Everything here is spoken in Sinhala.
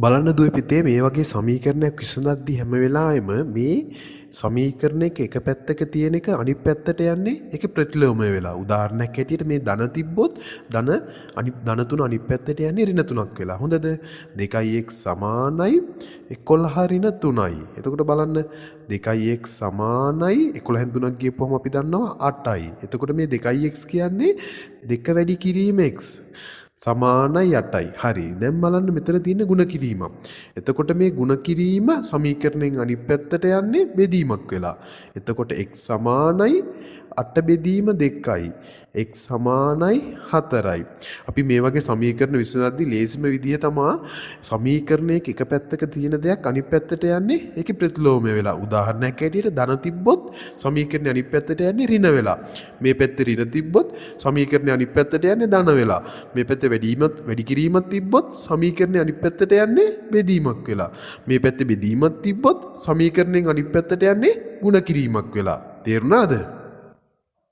බලන්න දුවේ පුතේ, මේ වගේ සමීකරණයක් විසඳද්දි හැම වෙලාවෙම මේ සමීකරණයක එක පැත්තක තියෙන එක අනිත් පැත්තට යන්නේ ඒකේ ප්‍රතිලෝමය වෙලා. උදාහරණයක් හැටියට මේ ධන තිබ්බොත් ධන තුන අනිත් පැත්තට යන්නේ ඍණ තුනක් වෙලා. හොඳද? 2x සමානයි 11 ඍණ 3යි. එතකොට බලන්න 2x සමානයි 11න් 3ක් ගියපුවම අපි දන්නවා 8යි. එතකොට මේ 2x කියන්නේ 2 වැඩි කිරීම x සමානයි 8යි. හරි. දැන් බලන්න මෙතන තියෙන ගුණ කිරීමක්. එතකොට මේ ගුණ කිරීම සමීකරණයෙන් අනිත් පැත්තට යන්නේ බෙදීමක් වෙලා. එතකොට x සමානයි 8 බෙදීම 2යි. x සමානයි 4යි. අපි මේ වගේ සමීකරණ විසඳද්දි ලේසිම විදිය තමා සමීකරණයක එක පැත්තක තියෙන දෙයක් අනිත් පැත්තට යන්නේ ඒකේ ප්‍රතිලෝමය වෙලා. උදාහරණයක් හැටියට ධන තිබ්බොත් සමීකරණය අනිත් පැත්තට යන්නේ ඍණ වෙලා. මේ පැත්තේ ඍණ තිබ්බොත් සමීකරණය අනිත් පැත්තට යන්නේ ධන වෙලා. මේ පැත්තේ වැඩි කිරීමක් තිබ්බොත් සමීකරණය අනිත් පැත්තට යන්නේ බෙදීමක් වෙලා. මේ පැත්තේ බෙදීමක් තිබ්බොත් සමීකරණයෙන් අනිත් පැත්තට යන්නේ ගුණ කිරීමක් වෙලා. තේරුණාද?